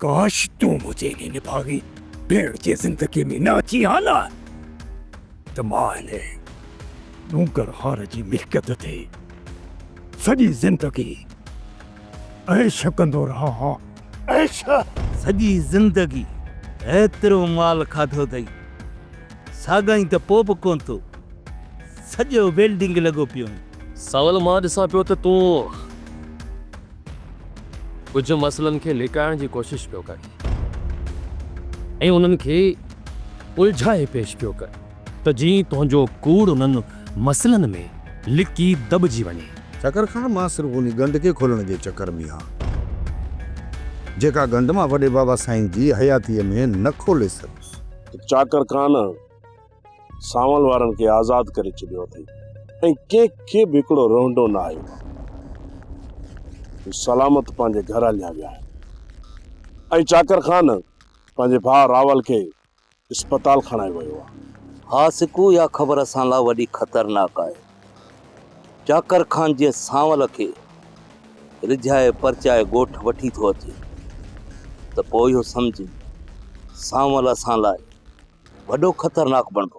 ڪاش تون منهنجي انهي نڀاڳي ڀيڻ جي زندگي ۾ نه اچين ها نه ته مان انهي ڏونگر هار جي ملڪيت تي سڄي زندگي عيش ڪندو رهان ها، عيش! سڄي زندگي ايترو مال کاڌو اٿئي، ساڳائين ته پوء به ڪونه ٿو، سڄو ويلڊنگ لڳو پيو آهين. سانول مان ڏسان پيو ته تون ڪجهه مسئلن کي لڪائڻ جي ڪوشش پيو ڪرين ۽ انهن کي الجهائي پيش پيو ڪرين ته جيئن تنهنجو ڪوڙ انهن مسئلن ۾ لڪي دٻجي وڃي. چاڪر خان، مان صرف انهي ڳنڍ کي کولڻ جي چڪر ۾ آهيان، جيڪا ڳنڍ مان وڏي بابا سائين جي حياتيء ۾ نه کولي سگهيس. چاڪر خان، سانول وارن کي آزاد ڪري ڇڏيو اٿئي ۽ ڪنهن کي به هڪڙو رهنڊو نه آيو آهي. هو سلامت پنهنجي گهر هليا ويا آهن ۽ چاڪر خان پنهنجي ڀاء راول کي اسپتال کڻائي ويو آهي. ها سڪو اها خبر اسان لاء وڏي خطرناڪ آهي. چاڪر خان جيئن سانول کي رجهائي پرچائي ڳوٺ وٺي ٿو اچي ته پوء اهو سمجهه سانول اسان لاء وڏو خطرناڪ بڻبو.